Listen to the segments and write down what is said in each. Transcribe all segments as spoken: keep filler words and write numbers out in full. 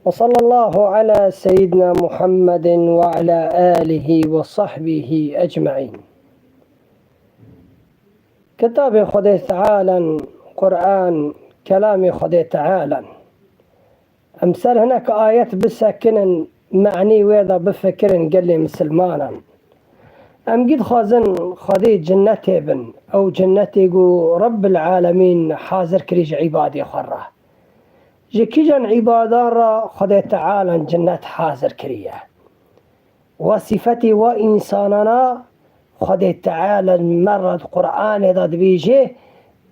وصلى الله على سيدنا محمد وعلى آله وصحبه أجمعين. Kitabê Xwedê Teala, Quran, kelamê Xwedê Teala. Em ser hinek ayet bisekinin, manî wê de bifikirin gelê misilmanan. Em gî dixwazin Xwedê cinnetê bin, ew cinnetê ku Rebbil Alemîn hazir kirî ji îbadê xwe re. Ji kîjan îbadan re Xwedê Teala cinnet hazir kiriye? Wa sifetê wa însanana Xwedê Teala li me re di Qur'anê de dibêje,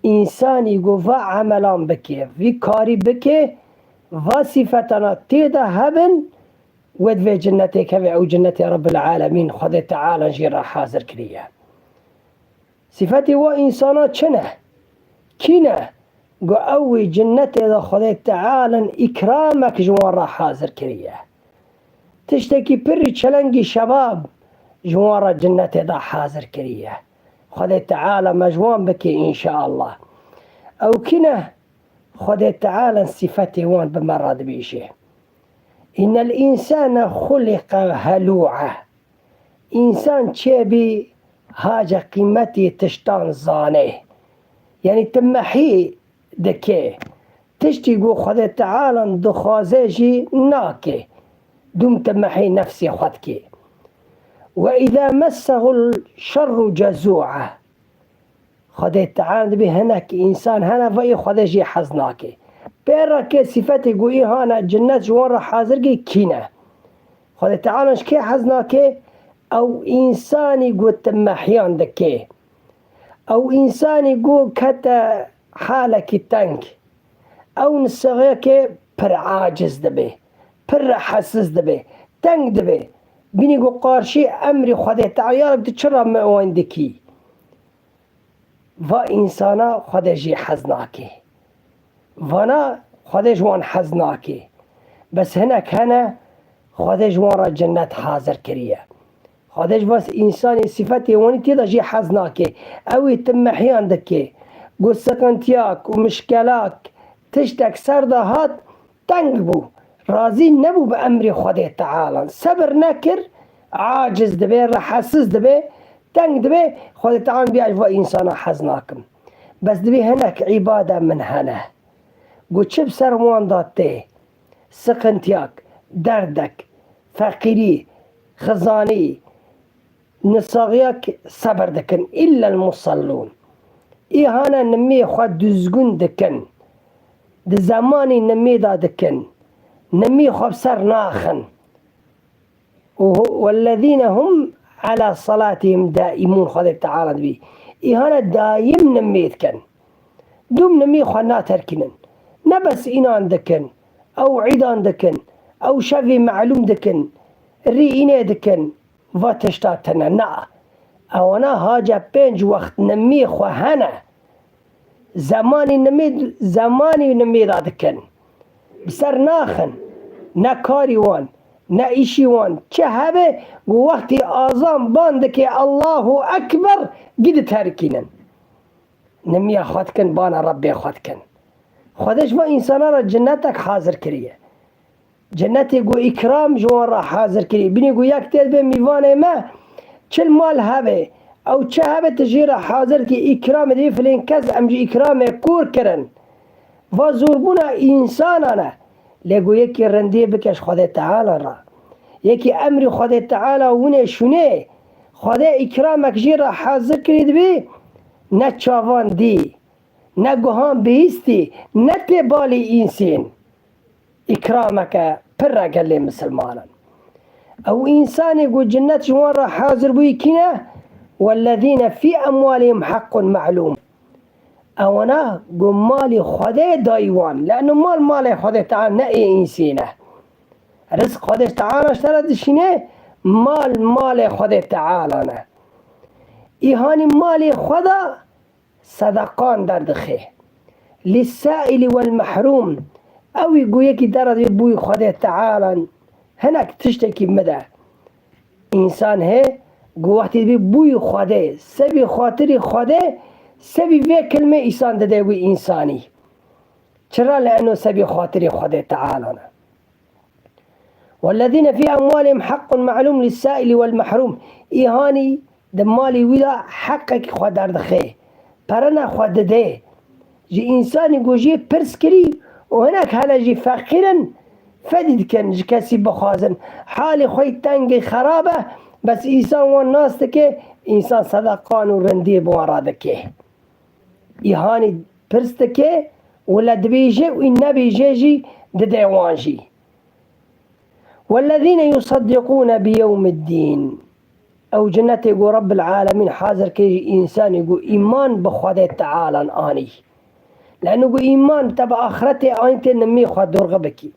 însanî ku va emelan bike, vî karî bike, va sifetana tê de hebin, wê divê cinnetê keve, ew cinnetê Rebbil Alemîn Xwedê Teala jê re hazir kiriye. Sifetê wa însana çi ne? Kî ne? Go ew wê cinnetê de Xwedê Teala îkramek ji wan re hazir kiriye. Tiştekî pirî çelengî şebab ji wan re cinnetê de hazir kiriye. Xwedê Teala me ji wan bike înşeallah. Ew kî ne? Xwedê Teala sifetê wan bi me re dibêje. Înnel însane xuliqe helû'a. Însan çêbî hace qîmetî tiştan zane. Yanî timehî dike. Tiştî ku Xwedê Teala dixwaze jî nake. Dûm timehî nefsê xwe dike. Ve îza messehul şerru cezû'a. Xwedê Teala dibê hinek însan hene, vayê Xwedê jê hez nake. Pê re ke sifetê ku î hane cinnet ji wan re hazir kê kî ne? Xwedê Teala ji kê hez nake? Ew însanî ku timehiyan dike. Ew însanî ku kete halekî teng. Ew nisexiyeke pir aciz dibe, pir rehesiz dibe, teng dibe. Bînî ku qarşî emrî Xwedê Teala, ya Reb, tu çira me wan dikî? Va însana Xwedê jê hez nake. Vana Xwedê ji wan hez nake. Bes hinek hene Xwedê ji wan re cennet hazir kiriye. Xwedê ji vas însanê sifetê wanî tê de jê hez nake. Ew ê tim mehiyan dike. Ku siqintiyak û mişkelak tiştek ser de hat, teng bû. Razî nebû bi emrê Xwedê Teala. Sebir nekir, aciz dibe, rehesiz dibe, teng dibe, Xwedê Teala bîya ji va însana hez nakim. Bes dibê hinek îbade min hene. Ku çi bi ser wan de tê, siqintiyak, derdek, feqîrî, xizanî, nisaxiyek sebir dikin. Îllel musellûn. Î hane nimê xwe duzgûn dikin. Di zemanî nimê de dikin. Nimê xwe bi ser naxin. Û hu-, wellezîne hum ala salatihim daîmûn, Xwedê Teala dibî. Î hane dayîm nimê dikin. Dûm nimê xwe naterkînin. Ne bes înan dikin, ew îdan dikin, ew şevê melûm dikin, rî înê dikin, va tişta tune. Na. Ewana hace pênc wext nimê xwe hene. Zemanî nimê, zemanî nimê da dikin. Bi ser naxin. Ne karî wan, ne îşî wan. Çi hebe, ku wextî azan ban dike, Allahu Ekber, gî diterkînin. Nimiya xwe dikin, bana Rebbê xwe dikin. Xwedê ji va însana re cennetek hazir kiriye. Cennetê ku îkram ji wan re hazir kirî. Binê ku yek tê dibe mîvanê me, çil mal hebe, ew çi hebe tu jê re hazir kî, îkramê dibê filên kes, em ji îkramê kûr kirin. Va zorbûna însanan e. Lê ku yekî rindê bike ji Xwedê Teala re. Yekî emrî Xwedê Teala winê şûnê. Xwedê îkramek jê re hazir kirî dibê, ne çavan dî, ne guhan bihîstî, ne tê balî însên. Îkrameke pir e gelê misilmanan. Ew însanê ku cinnet ji wan re hazir bûyî kî ne? Wellezîne fî emwalihim heqqun me'lûm. Ewana ku malê Xwedê dayî wan. Leno mal malê Xwedê Teala ne ê însê ne. Rizq Xwedê Teala ji te re dişîne, mal malê Xwedê Teala ne. Îhanî malê xwe de sedeqan derdixe. Lî saîlî wel mehrûm, ewî ku yekî te re dibê bûyî Xwedê Teala, hinek tiştekî bide. Însan hê ku wextî dibê bûyî Xwedê, sebî xatirî Xwedê, sebî vê kilmê îsan dide wî însanî. Çira? Li eno sebî xatirî Xwedê Teala ne. والذين في أموالهم حق معلوم للسائل والمحروم. Îhanî di malê wî de heqekî xwe derdixe, perine xwe dide. Ji însanî ku jê pirs kirî û hinek hene jî feqîr in, fedî dikin ji kesî bixwazin. Halê xwe yî tengê xerab e, bes însan wan nas dike, însan sedeqan û rindiyê bi wan re dike. Îhanî pirs dike û le dibêje û nebêje jî dide wan jî. والذين يصدقون بيوم الدين. Ew cenetê ku Rebbil Alemîn hazir kir ji însanê ku îman bi Xwedê Tealan anî. Leno ku îman te bi axretê anî tê nimî xwe dorxe bikî.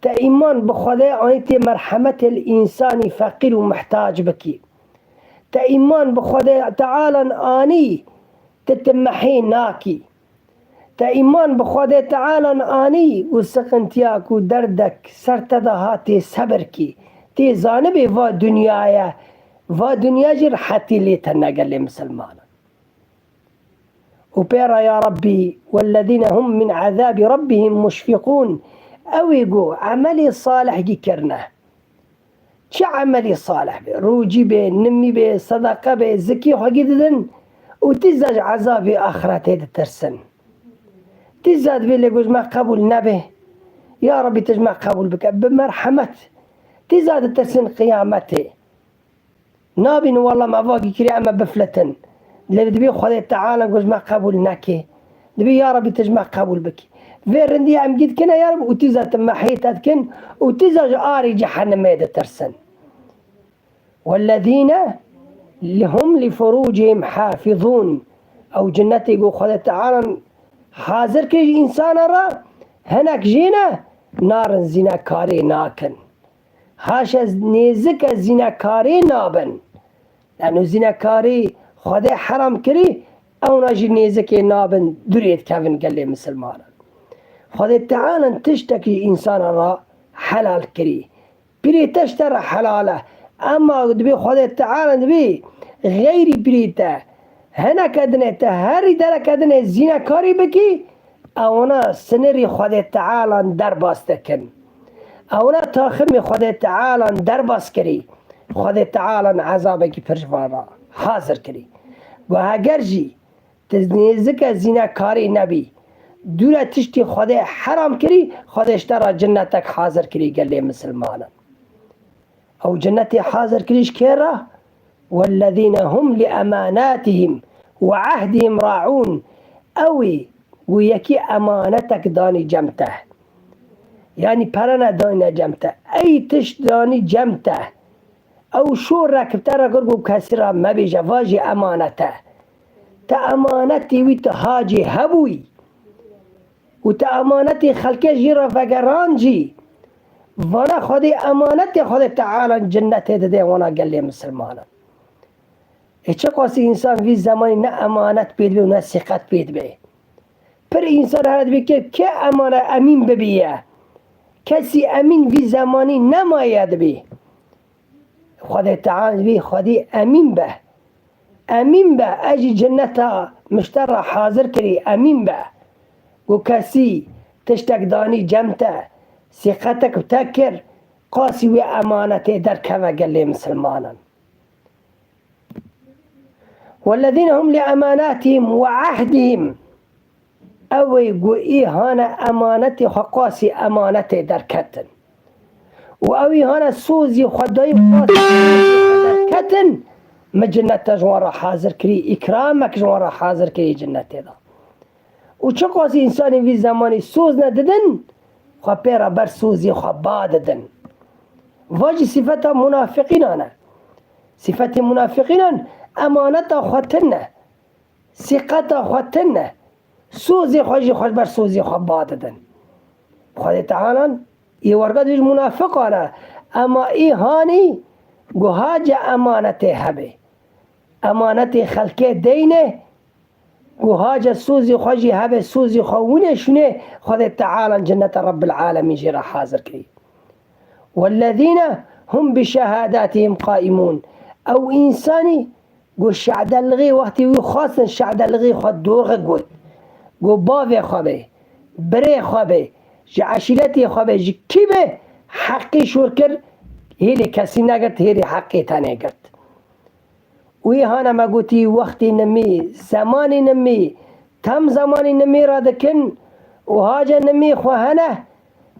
Te îman bi Xwedê anî tê merhemetê li însanî feqîr û mihtac bikî. Te îman bi Xwedê Tealan anî, ti timehê nakî. Te îman bi Xwedê Tealan anî û siqintiya ku derdek ser te de hatê sebir kî. Tê zanibê va dinya ye, va dinya jî rehetî lê tine gelê misilmanan. Û pê re ya Rebbî, والذين هم من عذاب ربهم مشفقون. Ew ê ku emelê salih gî kirine. Çi emelî salih be, rûcî be, nimî be, sedeqe be, zikî xwe gî didin û tîza ji ezabê axretê ditirsin. Tîza divê lê ku ji me qebûl nebe. Ya Rebbî, tu ji me qebûl bike, bi merhemet. Tîza ditirsin qiyametê. Nabîn wela me vagî kirî em ê biflitin. Lê dibê Xwedê Teala ku ji me qebûl neke. Dibê ya Rebbî tu ji me qebûl bikî. Vê rindî em gî dikine ya Rebbî û tîza timehê te dikin û tîza ji arê cehennemê ditirsin. والذين هم لفروجهم حافظون. Ew cenetê ku Xwedê Teala hazir kir ji însana re, hinek jê ne, narin zînekarê nakin. Haşa nêzike zînekarê nabin. Leno zînekarî Xwedê heram kirî, ewna jî nêzikê nabin, durê dikevin gelê misilmanan. Xwedê Teala tiştekî ji însana re helal kirî. Pirê te ji te re helal e. Ema dibê Xwedê Teala dibê xeyrî pirê te, hineke dinê te herî dereke dinê zînekarî bikî, ewna sinirî Xwedê Teala derbas dikin. Ewna taximê Xwedê Teala derbas kirî. Xwedê Teala ezabekî pir ji van re hazir kirî. Got heger jî tu nêzike zînekarî nebî, dûre tiştî Xwedê heram kirî, Xwedê ji te re cinnetek hazir kirî gelê misilmanan. Ew cennetê hazir kirî ji kê re? والذين هم لأماناتهم وعهدهم راعون. Ew ê ku yekî emanetek danî cem te. Yanî pere ne dayne cem te. Ey tişt danî cem te. Ew şorek bi te re kir ku kesî re mebêje, va jî emanet e. Te emanetê wî tu hacê hebûyî. Û te emanetê xelkê jî re vegeran jî. Vana Xwedê emanetê Xwedê Teala cinnetê dide wana gelê misilmanan. Ê çiqasî însan vî zemanî ne emanet pê dibe û ne sîqet pê dibe. Pir însan here dibê ke, ke emane emîn bibiye. Kesî emîn vî zemanî nemaye dibê. Xwedê Teala dibê Xwedê emîn be. Emîn be, ez jî cinneta min ji te re hazir kirî, emîn be. Ku kesî tiştek danî cem te, sîqetek bi te kir, qasî wê emanetê derkeve gelê misilmanan. والذين هم لأماناتهم وعهدهم. Ew ê ku î hane emanetê xwe qasî emanetê derketin. Û ew î hane sozî xwe dayî qasî derketin, min cinnete ji wan re hazir kirî, îkramek ji wan re hazir kirî cinnetê de. Û çiqasî însanê vî zemanî soz nedidin, xwe pê re ber sozî xwe ba didin. Va jî sifeta munafiqînan e. Sifetê munafiqînan emaneta xwe tune, sîqeta xwe tune, sozê xwe jî xwe ji ber sozê xwe ba didin. Xwedê Teala î werga dibêje munafiqan e, ema î hanî guhace emanetê hebe. Emanetê xelkê deyne, guhace sozê xwe jî hebe, sozê xwe wine şûne, Xwedê Teala cenneta Rebbil Alemîn jê re hazir kirî. والذين هم بشهاداتهم قائمون. Ew însanî ku şehdelixê wextê wî xwestin şehdelixê xwe dorxe got. Got bavê xwe be, birê xwe be, ji eşîretê xwe be, ji kî be, heqî şûr kir, hêlî kesî negirt, hêlî heqî tenê girt. Wî hane me gotî wextî nimî, zemanî nimî, tam zemanî nimî re dikin û hace nimî xwe hene,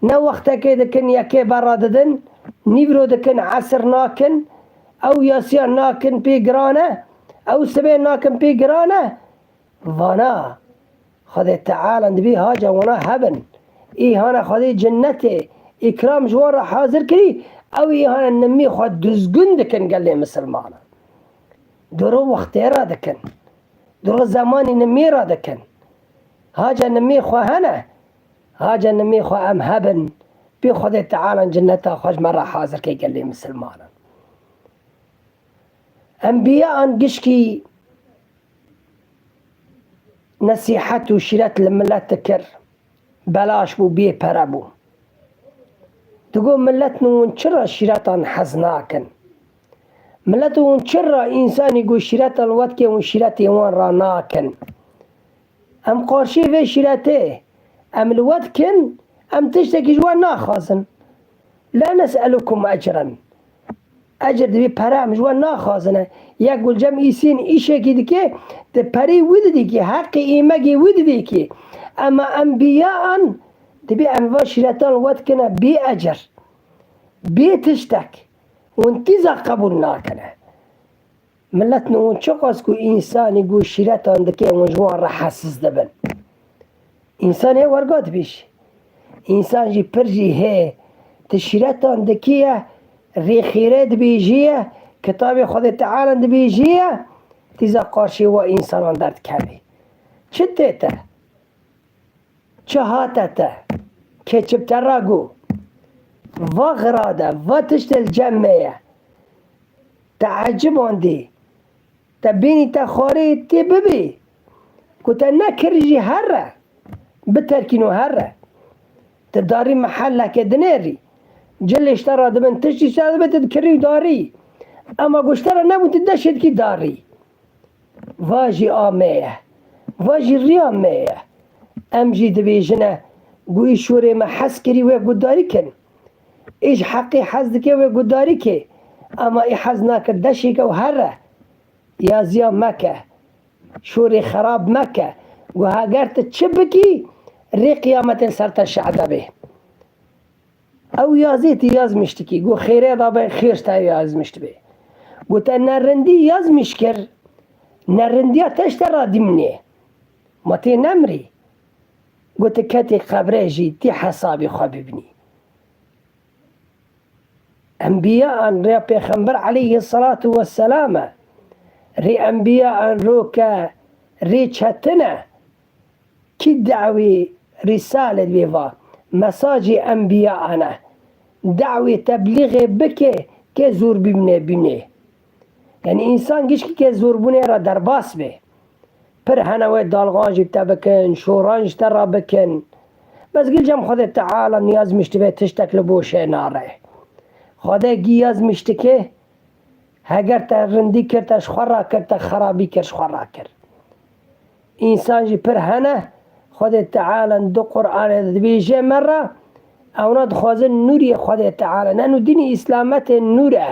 ne wextekê dikin, yekê berra didin, nîvro dikin, esir nakin, ew yasiya nakin pê giran e, ew sibê nakin pê giran e. Vana Xwedê Teala dibî haca wana hebin. Î hane Xwedê cinnetê îkram ji wan re hazir kirî, ew î hane nimî xwe dizgûn dikin gelê misilmanan. Doro wextê re dikin. Doro zemanî nimî re dikin. Haca nimî xwe hene. Haca nimî xwe em hebin. Pê Xwedê Teala cinneta xwe ji me re hazir ke gelê misilmanan. Enbiya an gişkî nesîhet û şîret li milet dikir, belaş bû, bê pere bû. Digot, milet, hûn çira şîretan hez nakin? Milet, hûn çira însanî ku şîretan we dike, hûn şîretê wan ra nakin? Em qarşî vê şîretê, em li we dikin, em tiştekî ji we naxwazin. La nes'elukum ecren. Ecir dibî pere em ji we naxwazine. Yek gulcem îsîn îşekî dike, di perî wî didîkî, heqî îmegî wî didîkî. Ema enbiya an dibî em va şîretan we dikine bî ecir. Bî tiştek. Hûn tîza qebûl nakine. Milet, hûn çiqas ku însanî ku şîretan dike, hûn ji wan re hesiz dibin. Însan hê werga dibî jî. Însan jî pir jî hê, ti şîretan dikiye, rê xêrê dibîjiye, kitabê Xwedê Teala dibîjiye, tîza qarşî we însanan derdikevî. Çi tê te? Çi hate te? Kê çi bi te re got? Va xira de, va tiştê li cem me ye. Te ecibandî. Te bînî te xwarê tê bibî. Ku te nekir jî here. Biterkîno here. Ti darî mehelleke dinêrî. Cilê ji te re dibin, tiştî ji te re dibin, ti dikirî û darî. Ema ku ji te re nebûn, ti deşê dikî darî. Va jî a me ye. Va jî riya me ye. Em jî dibêjine, ku î şûrê me hez kirî wê gudarî kin. Î ji heqê hez dike wê gudarî kê. Ema î hez nakir deşê ke û here. Yaziya meke. Şûrê xerab meke. Ku heger tu çi bikî, rê qiyametê li ser te şehde bê. Ew yazî ti yazmiş dikî, ku xêrê de be, xêr te yazmiş dibe. Ku te nerindî yazmiş kir, nerindiya te ji te re dimîne. Ma tê nemirî. Ku ti ketî qebrê jî ti hesabê xwe bibînî. Enbiya an rêya Pêxember aleyhisselatu vesselam e. Rê enbiya an roke, rê çetin e. Kî dawî rîsale divê va, mesajê enbiya ane. Dawî teblîxê bike, kê zor bimne bine. Yani însan gişkî kê zorbûnê re derbas be. Pir hene wê dalxan ji te bikin, şoran ji te re bikin. Bes gil cem Xwedê Teala niyazmiş dibe tiştek li boşê nare. Xwedê gî yazmiş dike, heger te rindî kir, te ji xwe rakir, te xerabî kir, ji xwe rakir. Însan jî pir hene, Xwedê Teala di Qur'anê de dibêje me re, ewna dixwazin nûriyê Xwedê Teala. Ne nû dînî Îslametê nûr e.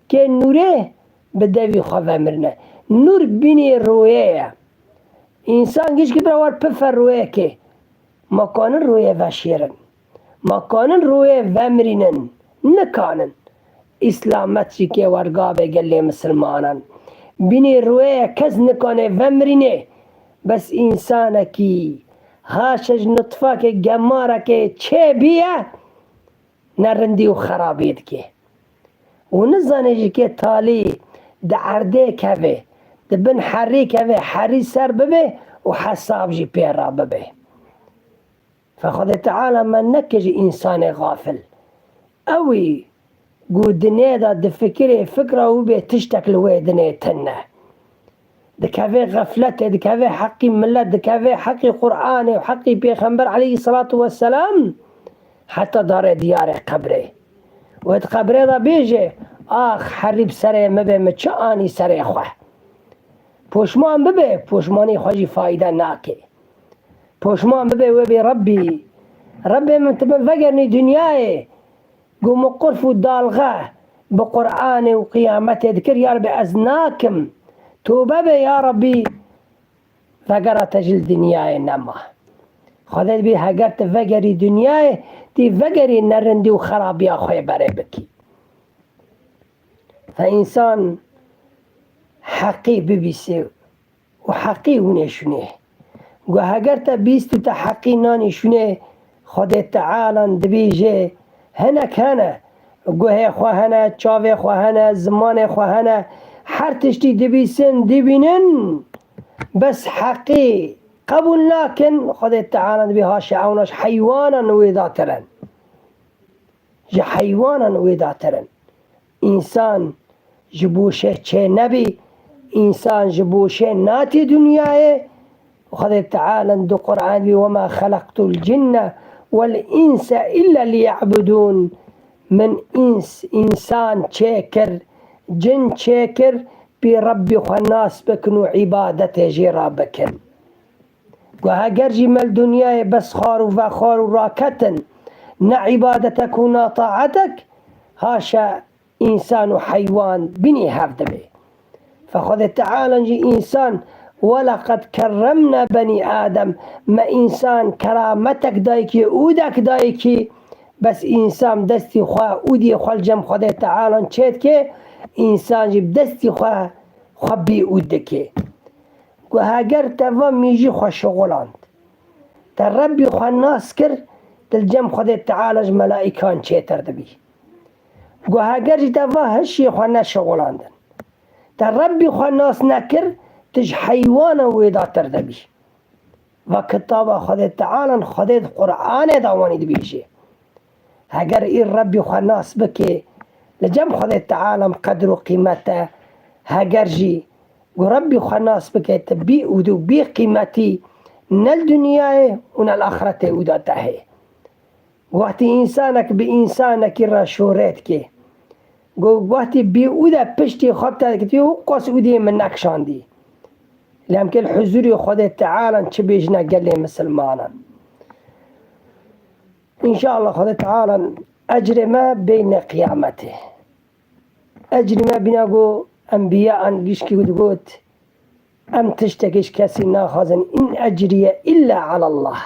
Kê nûrê bi devî xwe vemirine. Nûr bînê royê ye. Însan gişkî bira war pife royekê. Ma kanin royê veşêrin. Ma kanin royê vemirînin. Nikanin. Îslamet jî kê werga be gelê misilmanan. Bînê royê kes nikane vemirîne. Bes însanekî haşe ji nutfakê gemarekê çêbiye, nerindî û xerabî dike. Û nizane jî kê talî di erdê keve, di bin herî keve, herî ser bibe û hesab jî pê re bibe. Fe Xwedê Teala me neke ji însanê xafil. Ewî ku dinê de difikirê fikra wî bê tiştek li wê dinê tune. Dikeve xefletê, dikeve heqî milet, dikeve heqî Qur'anê û heqî Pêxember aleyhisselatu vesselam, heta dare diyarê qebrê. Wê di qebrê de bêje, ax herî bi serê min bê, min çi anî serê xwe. Poşman bibe, poşmanî xwe jî fayde nake. Poşman bibe wê bê Rebbî, Rebbê min tu min vegernî dinyayê. Ku miqurf û dalxe bi Qur'anê û qiyametê dikir, ya Rebî ez nakim, tobe be ya Rebî, vegera te ji li dinyayê nema. Xwedê dibî heger tu vegerî dinyayê, tî vegerî nerindî û xerabiya xwe berê bikî. Fe însan heqî bibîsê û heqî hûnê şûnê. Ku heger te bîst û te heqî nanî şûnê, Xwedê Tealan dibêje, hinek hene, guhê xwe hene, çavê xwe hene, zimanê xwe hene, her tiştî dibîsin, dibînin, bes heqî qebûl nakin, Xwedê Teala dibê haşa ewna ji heywanan wêdatir in. Ji heywanan wêdatir in. Însan ji boşê çê nebî, însan ji boşê natî dinyayê. Xwedê Teala di Qur'an dibê, "Wema xelaqtul cinne vel inse illa liya'budun." Min îns, însan çêkir, cin çêkir, pê Rebbî xwe nas bikin û îbadetê jê re bikin. Ku heger jî me li dinyayê bes xwar û vexwar û raketin, ne îbadetek û ne taatek, haşa însan û heywan binî hev dibe. Fe Xwedê Teala jî însan, "Weleqed kerremna benî Adem", me însan kerametek dayikî, ûdek dayikî, bes însan destî xwe, ûdiyê xwe li cem Xwedê Teala çê dike, însan jî bi destî xwe, xwe bê ûd dike. Ku heger te va mîjî xwe şixuland, te Rebbî xwe nas kir, tu li cem Xwedê Teala ji melaîkan çêtir dibî. Ku heger jî te va hişê xwe neşixulandin, te Rebbî xwe nas nekir, tu ji heywanan wêdatir dibî. Va kitaba Xwedê Teala, Xwedê di Qur'anê de wanî dibêje. Heger îr Rebbî xwe nas bike, li cem Xwedê Teala qedr û qîmet e. Heger jî ku Rebbî xwe nas bike, te bî ûd û bî qîmetî ne li dinyayê û ne li axretê ûda te heye. Wextî însanek bi însanekî re şûrê dike, ku wextî bî ûde piştî xwe bi te dikitî û qas ûdiyê min nekişandî. Lê em kê li huzûrê Xwedê Teala çi bêjine gelê misilmanan. Înşallah Xwedê Teala ecrê me bêne qiyametê. Ecrê me bîna ku enbiya an gişkî digot, em tiştekî ji kesî naxwazin. "În ecriye îlla alallah."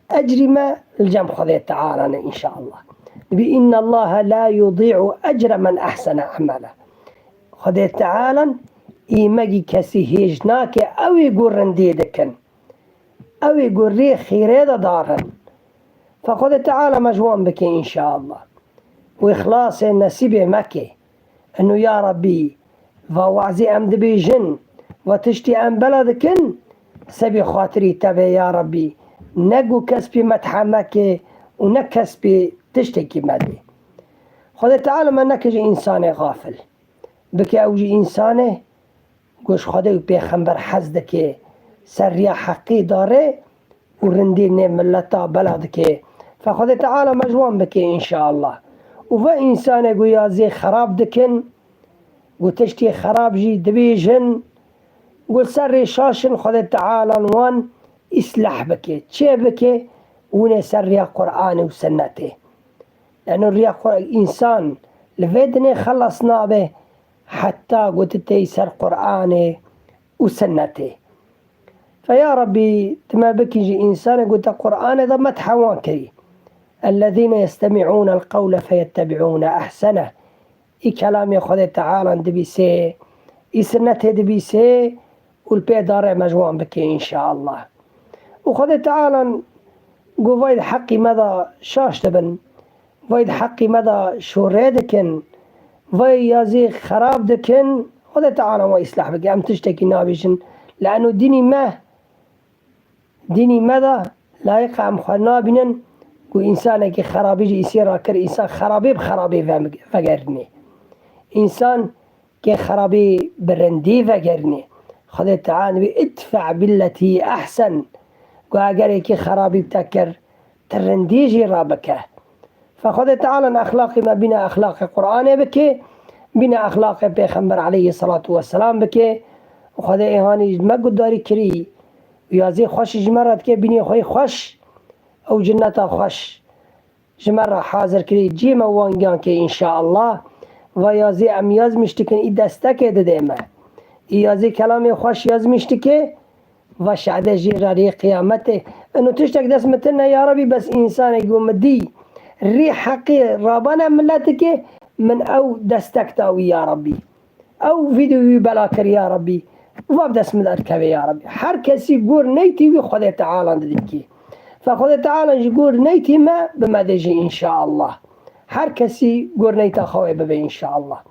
Ecrê me li cem Xwedê Teala ne înşallah. Dibî, "Înnallaha la yudî'u ecre men ehsene amela." Xwedê Teala îmegî kesî hêj nake, ew ê ku rindî dikin. Ew ê ku rê xîrê de darin. Fe Xwedê Teala me ji wan bike înşallah. Û îxlasê nesîbê me ke. Eno ya Rebbî, va wazî em dibêjin, va tiştî em bela dikin, sebî xatirî te be ya Rebbî. Ne ku kes pê methe meke û ne kes pê tiştekî medê. Xwedê Teala me neke ji însanê xafil. Bike ew jî însanê, ku ji Xwedê û Pêxember hez dike, ser riya heqî dare û rindî nê mileta bela dike. Fe Xwedê Teala me ji wan bike înşallah. Û ve însanê ku yazî xerab dikin, ku tiştî xerab jî dibêjin, ku li ser rê şaş in, Xwedê Teala wan îsleh bike, çê bike, û ne ser riya Qur'anê û Sunnetê. Lano riya Qur-, însan li vê dinê xelas nabe, heta ku tu tey ser Qur'anê û Sunnetê. Fe ya Rebbî, tu me bikî ji însanê ku te Qur'anê de methe wan kirî. "Ellezîne yestemi'ûne el-qewle feyettebi'ûne ehsene." Î kelamê Xwedê Teala dibîsê, î Sunnetê dibîsê û li pê darê me ji wan bike înşallah. Û Xwedê Teala ku vay di heqî me de şaş dibin, vay di heqî me de şûrê dikin, vay yazî xerab dikin, Xwedê Teala wan îslah bike. Em tiştekî nabêjin. Lano dînî me, dînî me de layiqa em xwe nabînin ku însanekî xerabî ji îsê re kir, însan xerabî bi xerabî ve-, vegerînê. Însan kê xerabî bi rindî vegerînê. Xwedê Teala dibê, "Idfe' billetî ehsen." Ku eger êkî xerabî bi te kir, tu rindî jî re bike. Fe Xwedê Teala exlaqê me bîne exlaqê Qur'anê bike, bîne exlaqê Pêxember aleyhisselatu vesselam bike. Xwedê êhanî ji me guhdarî kirî, yazî xweş ji me re dike, bînê xwe yê xweş, ew cinneta xweş. ji me re hazir kirî, cî me wangiyan kê înşaallah. Va yazî em yazmiş dikin, î destekê didê me. Î yazî kelamê xweş yazmiş dikê, va şehde jê re rê qiyametê. Ino tiştek dest min tine ya Rebî, bes însanê ku min dî rê heqî rabane miletikê, min ew destek da wî ya Rebî. Ew vîdeo wî bela kir ya Rebî. Va bi dest min derdikeve ya Rebî. Her kesî gor neytî wî Xwedê Teala didikî. Fe Xwedê Teala ji gor neytî me bi me de jî înşaallah. Her kesî gor neyta xwe wê bibe înşaallah.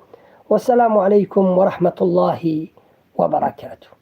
Wesselamu aleykum ve rahmetullahi ve berekatuh.